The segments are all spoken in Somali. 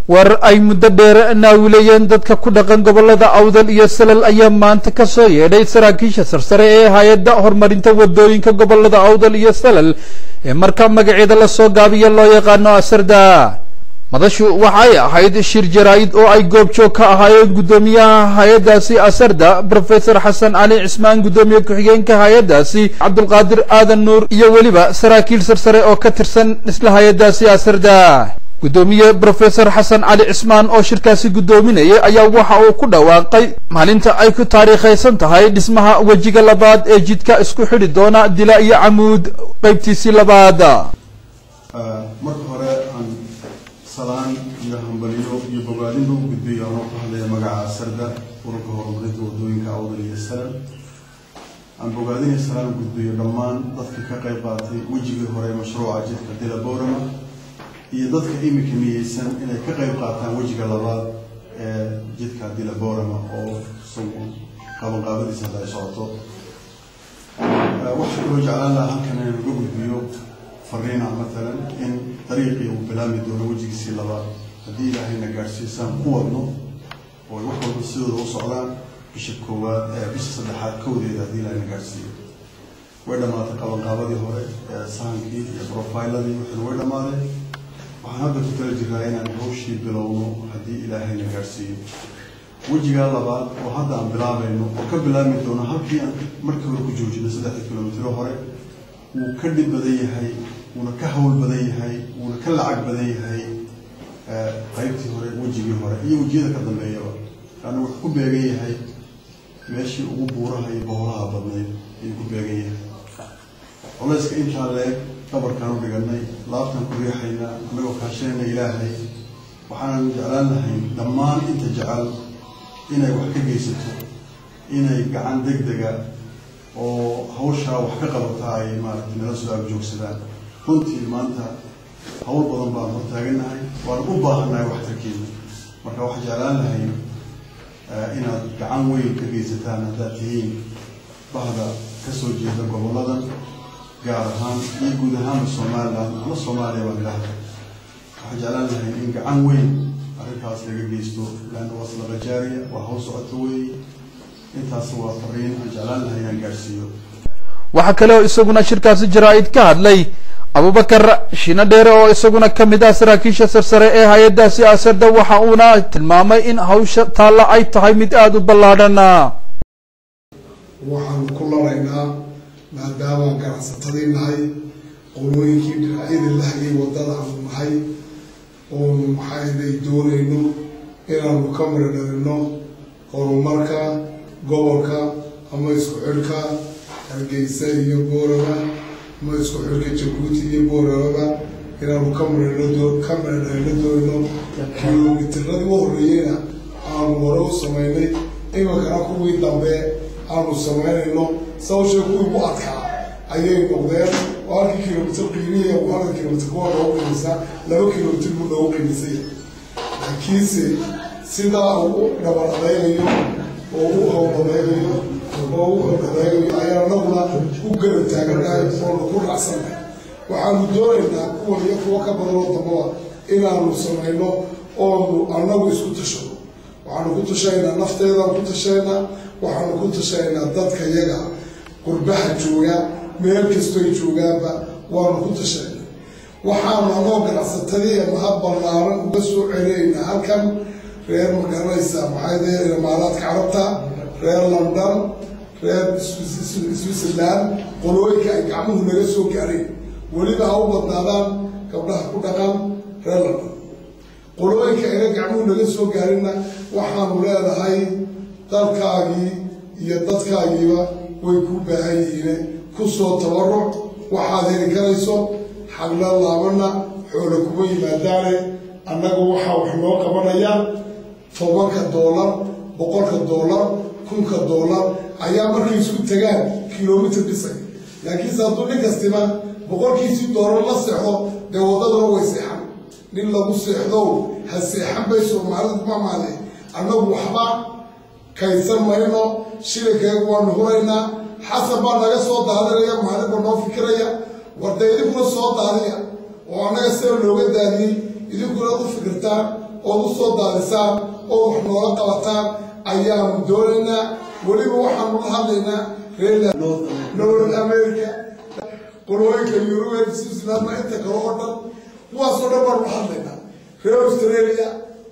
War ay muddo dheer naawilayeen dadka ku dhaqan gobolada Awdal iyo Salal ayaa maanta ka soo yeedhay saraakiisha sarsare ee hay-adda horumarinta wadooyinka gobolada Awdal iyo Salal ee marka magaceeda lasoo gaabiyo loo yaqaano Asarda. Madashu waxay ahayd shir jaraa'id oo ay goobjoog ka ahaayeen guddoomiyaha hay-addaasi Asarda, Professor Xasan Cali Cismaan, guddoomiye ku-xigeenka hay-addaasi Cabdulqaadir Aadan Nuur iyo weliba saraakiil sarsare oo ka tirsan isla hay-addaasi Asarda. Guddoomiye Professor Xasan Cali Cismaan oo shirkaasi guddoominayay ayaa waxa uu ku dhawaaqay maalinta ay ku taariikhaysan tahay dhismaha wejiga labaad ee jidka isku xidhi doona Dila iyo Camuud qaybtiisii labaad. Marka hore aan salaan iyo hambaliyo iyo bogaadinba u gudbiyo anoo ku hadlaya magaca Asarda, ururka horumarinta wadooyinka Awdal iyo Salal. Aan bogaadin iyo salaan u gudbiyo dhammaan dadkii ka qayb qaatay wejigii hore ee mashruuca jidka Dila Boorama iyo dadka iminka niyeysan inay ka qayb qaataan wejiga labaad ee jidka Dila Boorama oo qabanqaabadiisa hadda ay socoto. Waxaa kaloo jeclaan lahaa halkan inaan uga gudbiyo fariina, matalan in dariiqii uu bilaabmi doono wejigiisii labaad haddii Ilaahayna gaadhsiisaan ku wadno oo ay wax walba sidooda u socdaan bisha koowaad ee bisha saddexaad kowdeeda haddii Ilaahayna gaadhsiiyo. Way dhammaatay qabanqaabadii hore ee sahankii iyo profailadii, wixii way dhammaadeen. Waxaan hadda ku tala jiraa inaan hawshii bilowno haddii Ilaahayna gaadhsiiyo. Wejigaa labaad oo hadda aan bilaabayno oo ka bilaabmi doono halkii aan markii hore ku joojino 3 kilomitiro hore, wuu ka dhib badan yahay, wuuna ka hawl badan yahay, wuuna ka lacag badan yahay qaybtii hore, wejigii hore iyo wejiyada ka dambeeyaba, laanna wuxuu ku beegan yahay meeshii ugu buuraha iyo boholaha badnayd ayuu ku beegan yahay. Culayska intaa leeg dhabarkaan u dhiganay, laabtaan ku riixaynaa annagoo kaashanayna Ilaahay. Waxaanan jeclaan lahayn dhammaan inta jecel inay wax ka geysato, inay gacan degdega oo hawshaa wax ka qabata ay maaragtay nala soo agjoogsadaan. Runtii maanta hawl badan baan hortaagannahay, waan u baahannahay waxtarkiina. Marka waxaan jeclaan lahayn inaad gacan weyn ka geysataan haddaad tihiin bahda ka soo jeeda goboladan gaar ahaan iyo guud ahaanba Somaliland ama Soomaaliya baan idhaahda. Waxaan jeclaan lahayn in gacan weyn arrintaas laga geysto, laanna waa sadaqa jaariya, waa hawl socoto weeye. Intaas waa fariin aan jeclaan lahay inaan gaadhsiiyo. Waxaa kale oo isaguna shirkaasi jaraa'id ka hadlay Abubakar Shino Dheere oo isaguna ka mid ah saraakiisha sarsare ee hay-addaasi Asarda, waxa uuna tilmaamay in hawsha taalla ay tahay mid aada u ballaadhan. Waxaanu ku laraynaa, maadaamaan ganacsatadii nahay, qolooyinkii dhinacyadii la hayay waddada aanu nahay, oonu maxaaday doonayno inaanu ka miradhalino horumarka gobolka ama isku xidhka Hargeysa iyo Boorama ama isku xidhka Jabuuti iyo Booramaba inaanu ka miradhino ka miradhalino doonayno. Kilomitiradii u horreeyeyna aanu hore u samaynay, iminkana kuwii dambe aanu samaynayno. Sawshee kuwii ugu adkaa ayay noqdeen oo halkii kilomitir qiimihii halka kilomitir kuwa noogu qiimisaa 2 kilomitir buu noogu qiimisay, laakiinse sidaa uu u dhabar adaygayo oo u hawl adaygayo oo u hawl adaygayo ayaan anaguna u garab taagannahay oonu ku raacsannahay. Waxaanu doonaynaa kuwan iyo kuwo ka badan oo dambaba inaanu samayno oonu annagu isku tashano. Waxaanu ku tashaynaa nafteedaan ku tashaynaa, waxaanu ku tashaynaa dadka yaga qurbaha jooga meel kastoy joogaanba waanu ku tashaynaa. Waxaanu anoo ganacsatadii mahad ballaaran uga soo celinaynaa halkan reer magaranaysa maxay dee Imaaraadka Carabta, reer London, reer Switzerland, qolooyinka ay gacmuhu naga soo gaareen, weliba ha u badnaadaan gabdhaha ku dhaqan reer London. Qolooyinka ayna gacmuhu naga soo gaarinna waxaanu leedahay dalkaagii iyo dadkaagiiba way kuu baahan yihiine kusoo tabaruc waxaad heli karayso. Xagla laabana xoolo kuma yimaadaane, annaga waxaa wax noo qabanaya 10-ka doolar, 100-ka doolar, 1000-ka doolar ayaa markay isku tagaan kilomitir dhisay. Laakiinse hadduu nin kastiba 100-kiisii doolar la seexdo, dee waddaduna way seexan. Nin lagu seexdow ha seexan bay Soomaalida kuma maale. Annagu waxba kaydsan mayno, shilinkeegu waanu huraynaa. Xasan baa naga soo daadinaya maalinba noo fikiraya, war dee idinkuna soo daadiya oo annaga sida looga daadiyey idinkuna u fikirtaan Ood u soo daadisaan oo wax noola qabataan ayaanu doonaynaa. Weliba waxaanu la hadlaynaa reer North America, qolooyinka Yurub, Switzerland, inta kale oo dhan, kuwaasoo dhan baanu la hadlaynaa, reer Australia.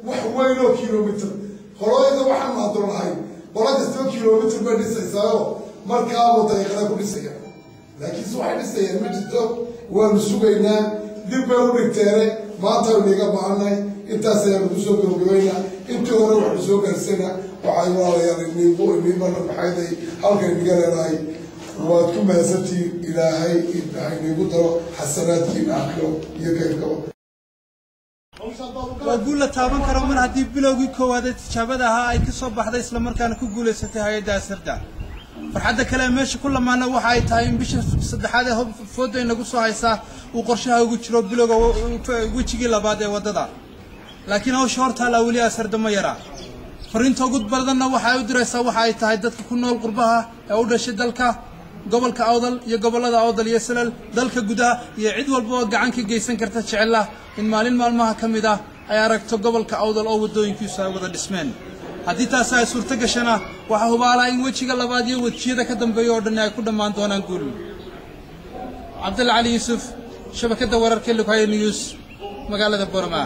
Wax weyn oo kilomitr qolooyinka waxaanu hadulnahay, qolo kastaba kilomitr bay dhisaysaayo, markaabuu dariiqada ku dhisaya, laakiinse waxay dhisayaan ma jirto. Waanu sugaynaa, dib bay u dhigteene, maanta aynu iga baahannahay. Intaas ayaanu kusoo gabagabaynaa. Intii hore waxnu soo gaarsana waxay walaalayaal inigu inibana maxayday halkan iniga leenahay, waad ku mahadsantihiin. Ilaahay haynigu daro xasanaadkiina aakhiro iyo kayrkaba. Waa guul la taaban karo mar haddii bilowgii koowaad ee tijaabada ahaa ay ka soo baxday, islamarkaana ku guulaysatay hay-adda Asarda. Farxadda kale ee meesha ku lamaana waxa ay tahay in bisha saddexaad ee fooda inagu soo haysaa uu qorshaha ugu jiro bilowga wejigii labaad ee waddada. Laakiin hawsha hortaallaa weli Asarda ma yara. Fariinta ugu badanna waxa ay u diraysaa waxa ay tahay dadka ku nool qurbaha ee u dhashay dalka, gobolka Awdal iyo gobollada Awdal iyo Salal, dalka gudaha iyo cid walba oo gacan ka geysan karta, jecela in maalin maalmaha ka mid ah ay aragto gobolka Awdal oo waddooyinkiisu ay wada dhismeen. Haddii taasi ay suurto gashana, waxaa hubaalaa in wejiga labaad iyo wejiyada ka dambeeya oo dhan ay ku dhammaan doonaan guul. Cabdalla Cali Yuusuf, shabakadda wararka Lughaya News, magaalada Borama.